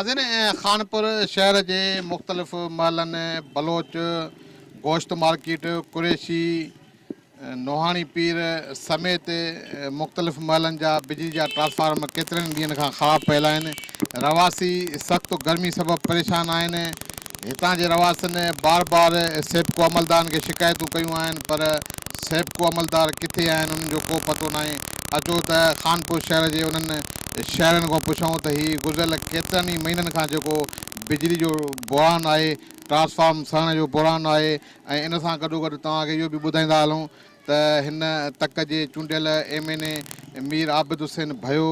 ناظرين خانپور شهر جي مختلف محلن بلوچ گوشت مارڪيٽ قريشي نوحاڻي پير سميت مختلف محلن جا بجلي جا ٽرانسفارم ڪيترن ڏينهن کان خراب پيل آهن رهواسي سخت گرمي سبب پريشان آهن هتان جي رهواسين بار بار سيپڪو عملدارن کي شڪايتون ڪيون آهن پر سيپڪو عملدار ڪٿي آهن انهن جو ڪو پتو ناهي اچو ته خانپور شهر جي انهن شهرين کان پڇون ته هي گذريل ڪيترن ئي مهينن کان جيڪو بجلي جو بحران آهي ٽرانسفارم سڙڻ جو بحران آهي ۽ ان سان گڏوگڏ توهان کي اهو به ٻڌائيندا هلون ته هن تڪ جي چونڊيل M N A Mir Abid Hussain Bhayo,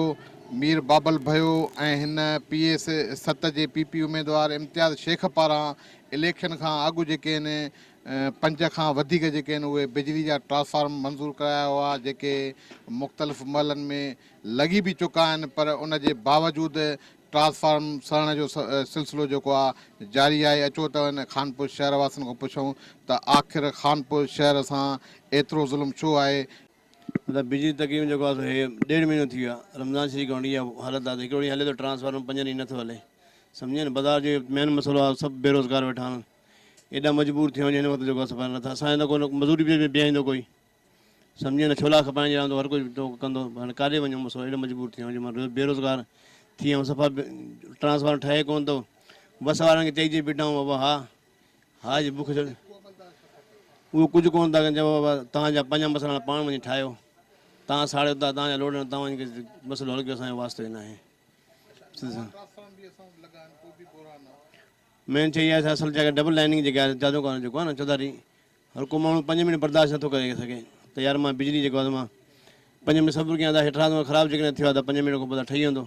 Mir Babal Bhayo ۽ هن پي ايس ست جي پي پي اميدوار امتياز شيخ پاران اليڪشن کان اڳ جيڪي آهن پنج کان وڌيڪ جيڪي آهن اهي بجلي جا ٽرانسفارم منظور ڪرايا هئا جيڪي مختلف محلن ۾ لڳي به چڪا آهن پر ان جي باوجود ٽرانسفارم سڙڻ جو سلسلو جيڪو آ جاري آهي اچو ته ان خانپور شهر واسين کان پڇون ته آخر خانپور شهر سان ايترو ظلم ڇو آهي؟ مطلب بجلي تقريبن جيڪو آ سو هي ڏيڍ مهينو ٿي ويو آ رمضان شريف کان وٺي اها حالت آ ته هڪڙو ڏينهن هلي ٿو ٽرانسفارم پنج ڏينهن نٿو هلي سمجهين نه بازار جو مين مسئلو آ سڀ بيروزگار ويٺا آهن ايڏا مجبور ٿيا آهيون جو هن وقت جيڪو آ سو نٿا اسان جو ته ڪو مزوري به بيهائيندو ڪوئي سمجهين نه ڇولا کپائڻ جي لاء هر ڪوئي ٽوڪ ڪندو هاڻي ڪاڏي وڃون مسئلو اهڙو مجبور ٿي ويو آهيون جو مان بيروزگار ٿي ويو آهيان صفا ٽرانسفارم ٺهي ڪونه ٿو بس وارن کي چئي چئي بيٺا آهيون بابا ها ها جي بک ڇڏ اهو ڪجهه ڪونه ٿا ڪن چئو بابا توهان جا پنهنجا مسئلا پاڻ وڃي ٺاهيو توهان ساڙيو ٿا توهان جا لوڙ آهن توهان وڃي مسئلو حل ڪيو اسان جو واسطو ئي ناهي مين شيء اها آهي اصل جيڪا ڊبل لائننگ جيڪا آهي جادو ڪارو جيڪو آهي نه چوڌاري هر ڪو ماڻهو پنج منٽ برداشت نٿو ڪري سگهي ته يار مان بجلي جيڪو آهي مان پنج منٽ صبر ڪيان ته هي ٽرانسفارمر خراب جيڪڏهن ٿيو آهي ته پنج منٽ کان پوء ته ٺهي ويندو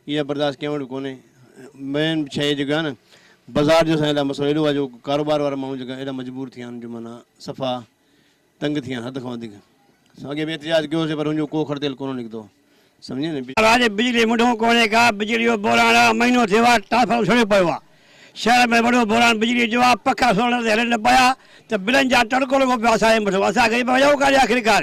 اها برداشت ڪنهن وٽ به ڪونهي مين شيء جيڪو آهي نه بازار جو اسان جي لاء مسئلو ايڏو آهي جو ڪاروبار وارا ماڻهو جيڪا ايڏا مجبور ٿي ويا آهن جو معنيٰ صفا تنگ ٿي ويا آهن حد کان وڌيڪ اسان اڳي به احتجاج ڪيوسي پر هن جو ڪو کڙ تيل ڪونه نڪتو سمجهين نه. راڄ بجلي منڍون ڪونهي ڪا، بجلي جو بحران آ، مهينو ٿيو آ، ٽرانسفارمر سڙيو پيو آ، شهر ۾ وڏو بحران بجلي جو آ، پکا سولر تي هلن نه پيا ته بلن جا ٽڙڪو لڳو پيو آ اسان جي مٿو، اسان غريب وڃون ڪاڏي آخرڪار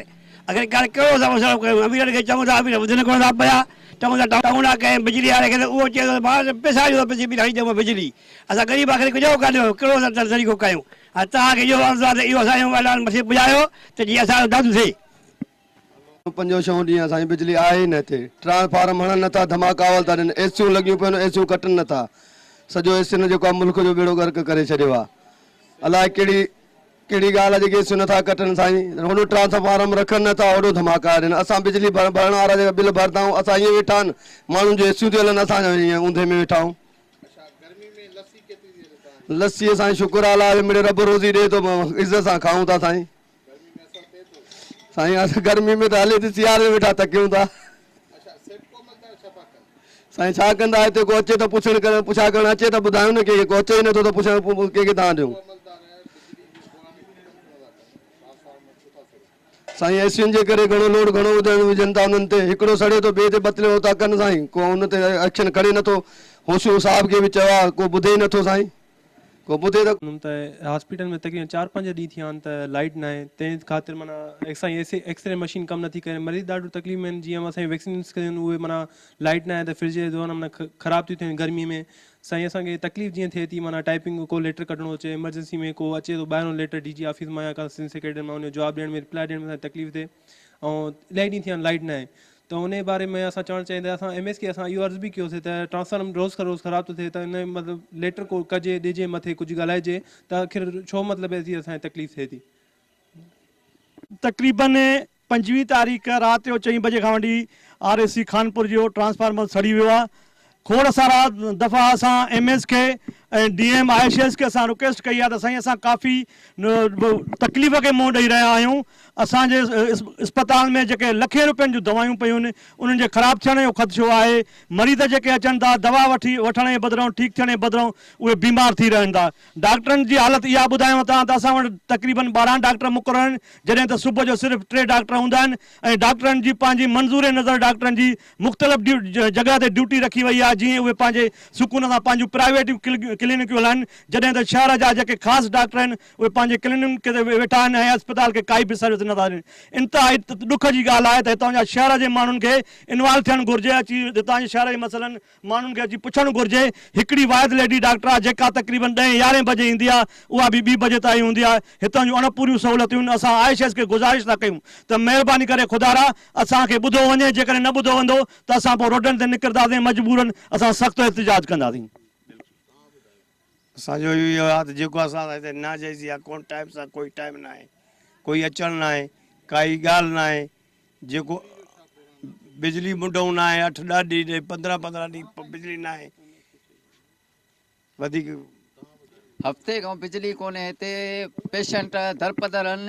آخرڪار ڪهڙو اسان مسئلو ڪيون، اميرن کي چئون ٿا امير ٻڌن ڪونه ٿا پيا، چئون ٿا ٽائون آ ڪنهن بجلي واري کي ته اهو چئي ٿو ته ڀاء پئسا ڏيو ته بجلي هڻي ڏيون بجلي، اسان غريب آخر وڃون ڪاڏي ڪهڙو اسان طريقو ڪيون، ۽ توهان کي اهو عرض آهي ته اهو اسان جو اعلان مٿي پڄايو ته جيئن اسان جو داد ٿئي. پنجون ڇهون ڏينهن اسان جي بجلي آهي ئي نه هتي ٽرانسفارم هڻن نٿا ڌماڪا اول ٿا ڏين اي سيون لڳيون پيون آهن اي سيون ڪٽن نٿا سڄو اي سين جيڪو آهي ملڪ جو ٻيڙو غرق ڪري ڇڏيو آهي الائي ڪهڙي ڪهڙي ڳالهه آهي جيڪي اي سيون نٿا ڪٽن سائين هوڏو ٽرانسفارم رکن نٿا هوڏو ڌماڪا ڏين اسان بجلي ڀرڻ وارا جيڪا بل ڀردا آهيون اسان ائين ويٺا آهن ماڻهن جون اي سيون ٿيون هلن اسان ائين اونڌي ۾ ويٺا آهيون. لسي سائين شڪر آ الله جو مڙئي رب روزي ڏي ٿو عزت سان کائون ٿا سائين سائين اسان گرمي ۾ ته هلي ٿي سياري ۾ ويٺا تڪيون ٿا سائين ڇا ڪندا هتي ڪو اچي ته پڇڻ ڪرڻ پڇا ڪرڻ اچي ته ٻڌايون نه ڪنهن کي ڪو اچي ئي نٿو ته پڇڻ ڪنهن کي دانهن ڏيون سائين اي سين جي ڪري گهڻو لوڊ گهڻو وڌڻ وجهن ٿا انهن تي هڪڙو سڙي ٿو ٻئي تي بتليو ٿا ڪن سائين ڪو ان تي ايڪشن کڻي نٿو هوشو صاحب کي به چيو آ ڪو ٻڌي ئي نٿو سائين ڪو ٻڌي ته. ته هاسپيٽل ۾ تقريبن چار پنج ڏينهن ٿي ويا آهن ته لائيٽ ناهي تنهن خاطر معنيٰ اسان جي ايڪسري مشين ڪم نٿي ڪري مريض ڏاڍو تڪليف ۾ آهن جيئن اسان جي ويڪسينس ڪيون اهي معنيٰ لائيٽ ناهي ته فرج جي دوران معنيٰ خراب ٿيون ٿين گرمي ۾ سائين اسان کي تڪليف جيئن ٿئي ٿي معنيٰ ٽائپنگ ڪو ليٽر ڪڍڻو هجي ايمرجنسي ۾ ڪو اچي ٿو ٻاهرون ليٽر ڊي جي آفيس مان يا ڪا سنڌ سيڪريٽري مان ان جو جواب ڏيڻ ۾ رپلائي ڏيڻ ۾ اسان کي تڪليف ٿئي ۽ الاهي ڏينهن ٿي ويا آهن لائيٽ ناهي ته ان باري ۾ اسان چوڻ چاهيندا اسان ايم ايس کي اسان اهو عرض به ڪيوسي ته ٽرانسفارم روز کان روز خراب ٿو ٿئي ته ان مطلب ليٽر ڪو ڪجي ڏجي مٿي ڪجهه ڳالهائجي ته آخر ڇو مطلب ايتري اسان کي تڪليف ٿئي ٿي. تقريبن پنجويهه تاريخ رات جو چئين بجي کان وٺي آر اي سي خانپور جو ٽرانسفارمر سڙي ويو آهي کوڙ سارا دفعا اسان ايم ايس کي ۽ D M I C S کي اسان رڪويسٽ ڪئي آهي ته سائين اسان ڪافي تڪليف کي منهن ڏئي رهيا آهيون اسان جي اسپتال ۾ جيڪي لکين روپين جون دوائون پيون آهن انهن جي خراب ٿيڻ جو خدشو آهي مريض جيڪي اچن ٿا دوا وٺي وٺڻ جي بدران ٺيڪ ٿيڻ جي بدران اهي بيمار ٿي رهن ٿا ڊاڪٽرن جي حالت اها ٻڌايون ٿا ته اسان وٽ تقريبن 12 ڊاڪٽر مقرر آهن جڏهن ته صبح جو صرف ٽي ڊاڪٽر هوندا آهن ۽ ڊاڪٽرن جي پنهنجي منظور نظر ڊاڪٽرن جي مختلف جڳهه تي ڊيوٽي رکي وئي آهي جيئن اهي پنهنجي سڪون سان پنهنجون پرائيويٽ ڪلينڪيون هلائن جڏهن ته شهر جا جيڪي خاص ڊاڪٽر آهن اهي پنهنجي ڪلينڪ تي ويٺا آهن ۽ اسپتال کي ڪائي به سروس نٿا ڏين. انتهائي ڏک جي ڳالهه آهي ته هتان جا شهر جي ماڻهن کي انوالو ٿيڻ گهرجي اچي هتان جي شهر جي مسئلن ماڻهن کي اچي پڇڻ گهرجي. هڪڙي واحد ليڊي ڊاڪٽر آهي جيڪا تقريبن ڏهين يارهين بجي ايندي آهي اها به ٻي بجي تائين هوندي آهي. هتان جون اڻپوريون سهولتيون آهن. اسان I H S کي گذارش ٿا ڪيون ته مهرباني ڪري خدارا اسان کي ٻڌو وڃي جيڪڏهن نه ٻڌو ويندو ته اسان پوء روڊن تي نڪرنداسين مجبورن اسان سخت احتجاج ڪنداسين. اسان جو اهو آهي ته جيڪو اسان سان هتي ناجائزي آهي ڪون ٽائيم سان ڪوئي ٽائيم ناهي ڪوئي اچڻ ناهي ڪائي ڳالهه ناهي جيڪو بجلي منڍئون ناهي اٺ ڏهه ڏينهن 15 15 ڏينهن بجلي ناهي وڌيڪ. هفتي کان بجلي ڪونهي هتي پيشنٽ درپدر آهن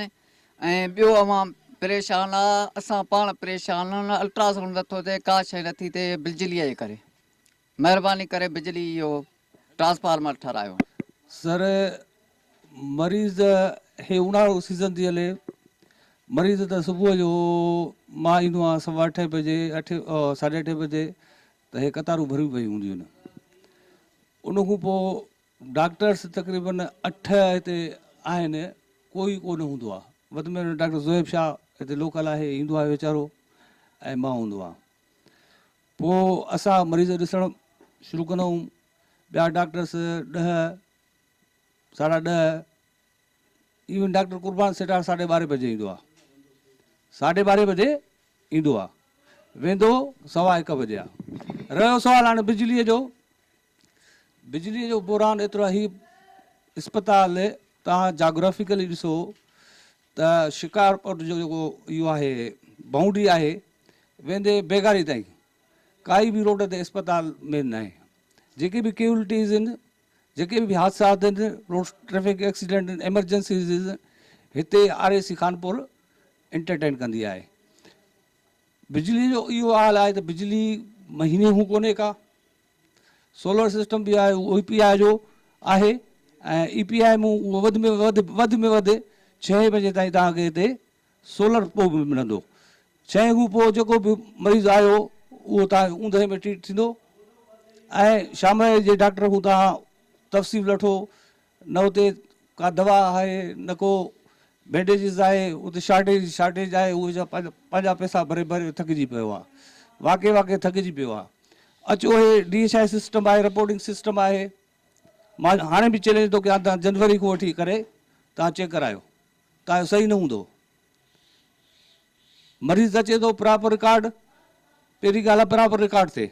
۽ ٻيو عوام پريشان آ اسان پاڻ پريشان آهن الٽراسائونڊ نٿو ٿئي ڪا شي نٿي ٿئي بجلي جي ڪري مهرباني ڪري بجلي اهو ٽرانسفارمر ٺهرايو. سر مريض هي اونهارو سيزن ٿي هلي مريض ته صبح جو مان ايندو آهيان سوا اٺين بجي اٺين ساڍي اٺين بجي ته هي قطارون ڀريون پيون هونديون آهن ان کان پوء ڊاڪٽرس تقريبن اٺ هتي آهن ڪوئي ڪو نه هوندو آهي وڌ ۾ وڌ ڊاڪٽر زوهيب شاهه هتي لوڪل آهي ايندو آهي ويچارو ۽ مان هوندو آهيان پوء اسان مريض ڏسڻ شروع ڪندا آهيون ٻيا ڊاڪٽرس ڏهه ساڍا ڏهه ايون ڊاڪٽر قربان سيٺار ساڍي ٻارهين بجي ايندو آهي ساڍي ٻارهين بجي ايندو آهي ويندو سوا هڪ بجي آهي رهيو سوال هاڻي بجليء جو بجليء جو بحران ايترو آهي هي اسپتال توهان جاگرافيڪلي ڏسو ته شڪارپور جو جيڪو اهو آهي بائونڊري آهي ويندي بيگاري تائين ڪائي به روڊ تي اسپتال مين ناهي جيڪي به ڪيولٽيز آهن جيڪي به حادثات آهن روڊ ٽريفڪ ايڪسيڊنٽ آهن ايمرجنسيز آهن هتي آر اي سي خانپور انٽرٽين ڪندي آهي بجلي جو اهو حال آهي ته بجلي مهيني هون ڪونهي ڪا سولر سسٽم به آهي اهو اي پي آء جو آهي ۽ اي پي آء مون اهو وڌ ۾ وڌ وڌ ۾ وڌ ڇهين بجي تائين توهان کي هتي سولر پوء به ملندو ڇهين کان پوء جيڪو به مريض آيو اهو توهان کي اوندهه ۾ ٽريٽ ٿيندو ۽ شام جي ڊاڪٽر کان توهان تفصيل وٺو نه اتي ڪا دوا آهي نه ڪو بينڊيجز آهي اتي شارٽيج شارٽيج آهي اهو جا پنهنجا پئسا ڀري ڀري ٿڪجي پيو آهي واقعي واقعي ٿڪجي پيو آهي اچو هي ڊي ايڇ I system آهي رپورٽنگ سسٽم آهي مان هاڻي به چئلينج ٿو ڪيان تان جنوري کان وٺي ڪري تان چيڪ ڪرايو تان صحيح نه هوندو مريض اچي ٿو پراپر رڪارڊ پهرين ڳالهه پراپر رڪارڊ ٿئي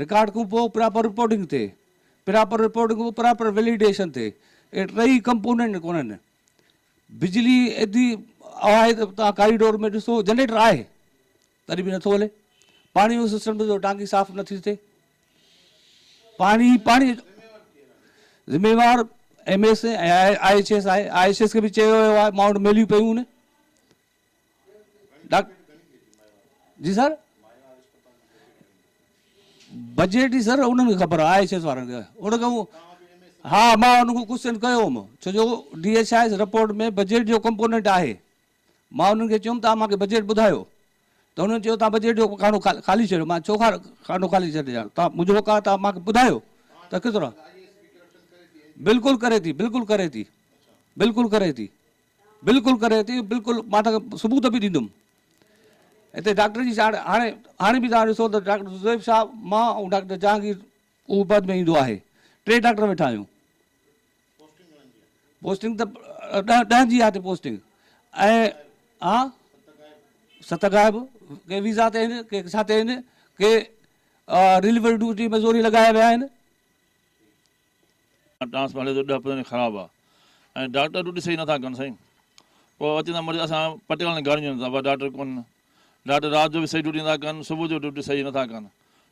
رڪارڊ کان پوء پراپر رپورٽنگ ٿئي، پراپر رپورٽنگ کان پوء پراپر ويليڊيشن ٿئي، اهي ٽئي ڪمپونينٽ ڪونهن. بجلي ايڏي آهي ته توهان ڪاريڊور ۾ ڏسو جنريٽر آهي تڏهن به نٿو هلي، پاڻي جو سسٽم ڏسو ٽانڪي صاف نٿي ٿئي، پاڻي پاڻي ذميوار M S ۽ I H S آهي، I H S کي به چيو ويو آهي مان وٽ ميليون پيون آهن. جي سر بجيٽ جي سر انهن کي خبر آهي I H S وارن کي ان کان ها مان ان کان ڪوشچن ڪيو هوم ڇو جو D H I S report ۾ budget جو ڪمپونينٽ آهي مان انهن کي چيم توهان مونکي بجيٽ ٻڌايو ته انهن چيو توهان بجيٽ جو خانو خالي ڇڏيو مان ڇو خانو خالي ڇڏيان توهان منهنجو حق آهي توهان مونکي ٻڌايو ته ڪيترو بلڪل ڪري ٿي بلڪل ڪري ٿي بلڪل ڪري ٿي بلڪل ڪري ٿي بلڪل مان توهان کي ثبوت به ڏيندم هتي ڊاڪٽر جي هاڻي هاڻي هاڻي به توهان ڏسو ته ڊاڪٽر زويب صاحب مان ۽ ڊاڪٽر جهانگير اهو بعد ۾ ايندو آهي ٽي ڊاڪٽر ويٺا آهيون پوسٽنگ ته ڏهه ڏهن جي آهي پوسٽنگ ۽ ها ست غائب ڪي ويزا تي آهن ڪي ڇا تي آهن ڪي رليور ڊيوٽي ۾ زوري لڳايا ويا آهن ٽرانسفارمر هلي ٿو ڏهه پندرهن ڏينهن خراب آ ۽ ڊاڪٽر ڊيوٽي صحيح نٿا ڪن سائين پوء اچن ٿا مريض اسان پٽيوالن کي گاريون ڏين ٿا بابا ڊاڪٽر ڪونهن ڊاڪٽر رات جو به صحيح ڊيوٽي نٿا ڪن صبح جو ڊيوٽي صحيح نٿا ڪن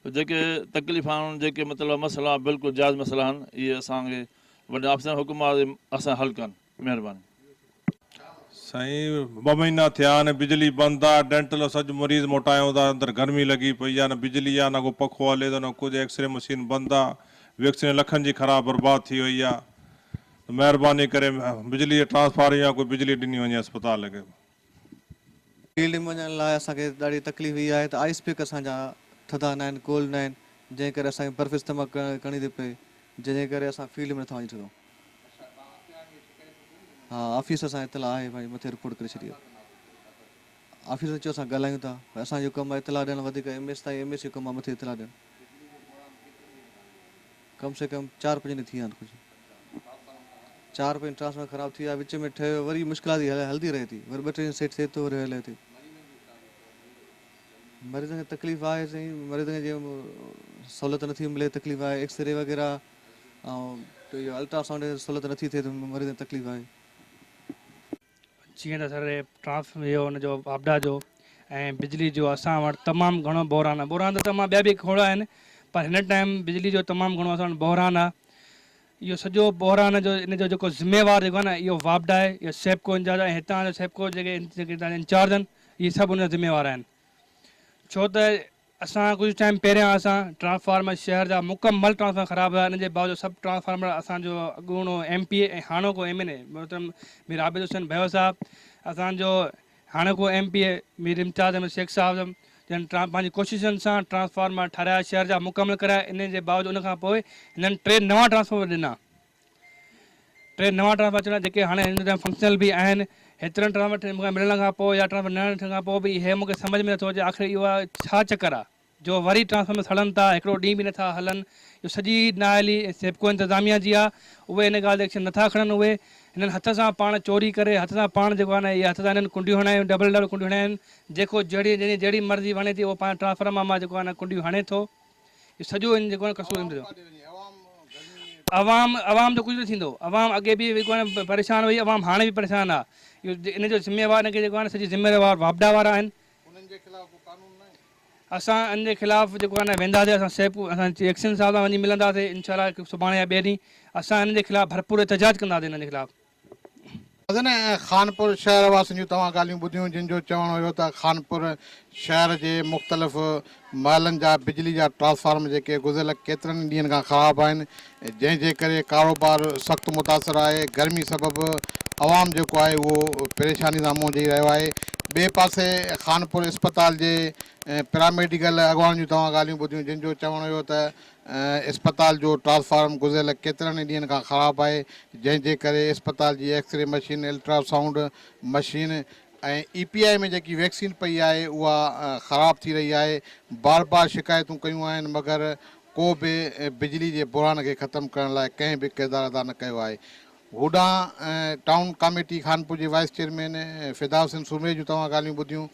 ته جيڪي تڪليف آهن جيڪي مطلب مسئلا بلڪل جائز مسئلا آهن اهي اسان کي وڏن آفيسرن حڪم آهي اسان حل ڪن مهرباني. سائين ٻه مهينا ٿيا آهن بجلي بند آ ڊينٽل سڄ مريض موٽايون ٿا اندر گرمي لڳي پئي آ نه بجلي آ نه ڪو پکو هلي ٿو نه ڪجهه ايڪسري مشين بند آ ويڪسين لکن جي خراب برباد ٿي وئي آ ته مهرباني ڪري بجلي جي ٽرانسفارم يا ڪوئي بجلي ڏني وڃي اسپتال کي. فيلڊ ۾ وڃڻ لاء اسان کي ڏاڍي تڪليف اها آهي ته آئس پيڪ اسان جا ٿڌا ناهن ڪولڊ ناهن جنهن ڪري اسان کي برف استعمال ڪرڻي ٿي پئي. جنهن جي ڪري اسان فيلڊ ۾ نٿا وڃي سگهون. ها آفيس سان اطلاع آهي پنهنجي مٿي رپورٽ ڪري ڇڏي آهي. آفيسر چيو اسان ڳالهايون ٿا پر اسان جو ڪم آهي اطلاع ڏيڻ وڌيڪ ايم ايس تائين ايم ايس جو ڪم آهي مٿي اطلاع ڏيڻ. ڪم سي ڪم چار پنج ڏينهن ٿي ويا آهن ڪجهه چار پنج ٽرانسفارمر خراب ٿي ويا وچ ۾ ٺهيو وري مشڪلات هلندي رهي ٿي وري ٻه ٽي ڏينهن سيٽ ٿئي ٿو وري هلي ٿي. مريضن کي تڪليف آهي سائين مريضن کي جيئن سهولت نٿي ملي تڪليف آهي ايڪسري وغيره ۽ اهو الٽرا سائونڊ جي سهولت نٿي ٿئي ته مريضن کي تڪليف آهي. جيئن ته سر ٽرانس اهو ان جو واپڊا جو ۽ بجلي جو اسان وٽ تمام گهڻو بحران آهي بحران ته تمام ٻيا به کوڙ آهن پر هن ٽائيم بجلي جو تمام گهڻو اسان وٽ بحران آهي اهو سڄو بحران جو ان جو جيڪو ذميوار جيڪو آهي نه اهو واپڊا آهي اهو سيپڪو انچارج آهي ۽ هتان جو سيپڪو جيڪي جيڪي هتان جا انچارج آهن اهي سڀ ان جا ذميوار آهن ڇو ته اسان ڪجهه ٽائيم پهريان اسان ٽرانسفارمر شهر جا مڪمل ٽرانسفارمر خراب هيا ان جي باوجود سڀ ٽرانسفارمر اسان جو اڳوڻو ايم پي اي ۽ هاڻوڪو ايم اين اي محترم مير عابد حسين ڀيو صاحب اسان جو هاڻوڪو ايم پي اي مير امتياز احمد شيخ صاحب جن پنهنجي ڪوششن سان ٽرانسفارمر ٺارايا شهر جا مڪمل ڪرايا ان جي باوجود ان کان پوء هنن ٽي نوان ٽرانسفارمر ڏنا ٽي نوان ٽرانسفارمر اچڻ جيڪي هاڻي هن ٽائيم فنڪشنل به آهن هيترن ٽرانسفارمر مون کي ملڻ کان پوء يا ٽرانسفارمر نه ٿيڻ کان پوء به هي مون کي سمجهه ۾ نٿو اچي آخر اهو ڇا چڪر آهي جو وري ٽرانسفارمر سڙن ٿا هڪڙو ڏينهن به نٿا هلن اهو سڄي نااهلي سيپڪو انتظاميا جي آهي اهي ان ڳالهه تي ايڪشن نٿا کڻن اهي هنن هٿ سان پاڻ چوري ڪري هٿ سان پاڻ جيڪو آهي نه اهي هٿ سان هنن ڪنڊيون هڻايون ڊبل ڊبل ڪنڊيون هڻايون جيڪو جهڙي جنهن جي جهڙي مرضي وڻي ٿي اهو پاڻ ٽرانسفارمر مان جيڪو آهي نه ڪنڊيون هڻي ٿو اهو سڄو ان جيڪو آهي قصور ان جو عوام عوام جو ڪجهه نه ٿيندو عوام اڳي به جيڪو آهي پريشان هئي عوام هاڻي به پريشان آهي اهو ان جو ذميوار ان کي جيڪو آهي سڄي ذميوار واپڊا وارا آهن اسان ان جي خلاف جيڪو آهي وينداسين اسان سيپ اسان ايڪسين صاحب سان وڃي ملنداسين انشاء الله سڀاڻي يا ٻئي ڏينهن اسان ان جي خلاف ڀرپور احتجاج ڪنداسين ان جي خلاف. ناظرين خانپور شهر واسين جون توهان ڳالهيون ٻڌيون جن جو چوڻ هيو ته خانپور شهر جي مختلف محلن جا بجلي جا ٽرانسفارم جيڪي گذريل ڪيترن ئي ڏينهن کان خراب آهن جنهن جي ڪري ڪاروبار سخت متاثر آهي گرمي سبب عوام جيڪو آهي اهو پريشاني سان منهن ڏئي رهيو آهي ٻئي پاسي خانپور اسپتال جي پراميڊيڪل اڳواڻن جون توهان ڳالهيون ٻڌيون جن جو چوڻ هيو ته اسپتال جو ٽرانسفارم گذريل ڪيترن ئي ڏينهن کان خراب آهي، جنهن جي ڪري اسپتال جي x-ray machine, ultrasound machine ۽ E P I ۾ جيڪي ويڪسين پئي آهي اها خراب ٿي رهي آهي، بار بار شڪايتون ڪيون آهن مگر ڪو به بجلي جي بحران کي ختم ڪرڻ لاء ڪنهن به ڪردار ادا نه ڪيو آهي. هوڏانهن ٽائون ڪاميٽي خانپور جي وائيس چيئرمين فدا حسين سومري جون توهان ڳالهيون ٻڌيون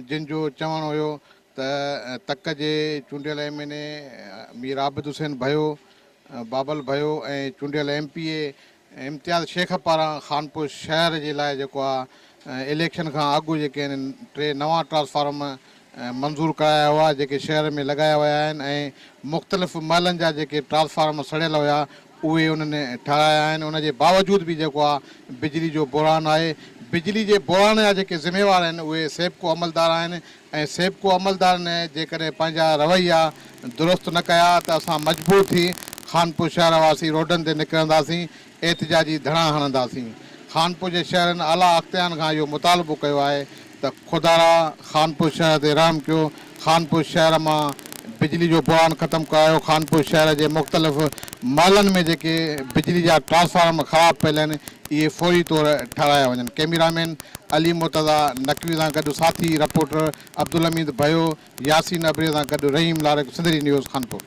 جن جو چوڻ هيو ته تڪ جي چونڊيل M N A Mir Abid Hussain Bhayo, Babal Bhayo ۽ چونڊيل M P A Imtiaz Shaikh پاران خانپور شهر جي لاء جيڪو آ اليڪشن کان اڳ جيڪي آهن ٽي نوان ٽرانسفارم منظور ڪرايا هئا جيڪي شهر ۾ لڳايا ويا آهن ۽ مختلف محلن جا جيڪي ٽرانسفارم سڙيل هيا اهي انهن ٺهرايا آهن ان جي باوجود به جيڪو آ بجلي جو بحران آهي بجلي جي بحران جا جيڪي ذميوار آهن اهي سيپڪو عملدار آهن ۽ سيپڪو عملدارن جيڪڏهن پنهنجا رويا درست نه ڪيا ته اسان مجبور ٿي خانپور شهر واسي روڊن تي نڪرنداسين، احتجاجي ڌرڻا هڻنداسين. خانپور جي شهرين اعليٰ اختيارن کان اهو مطالبو ڪيو آهي ته خدارا خانپور شهر تي رحم ڪيو، خانپور شهر مان بجلي جو بحران ختم ڪرايو، خانپور شهر جي مختلف محلن ۾ جيڪي بجلي جا ٽرانسفارم خراب پيل آهن اهي فوري طور ٺهرايا وڃن. ڪئميرامين علي مرتضيٰ نقوي سان گڏ ساٿي رپورٽر عبدالحميد ڀيو، ياسين ابڙي سان گڏ رحيم لاڙڪ، سنڌڙي نيوز، خانپور.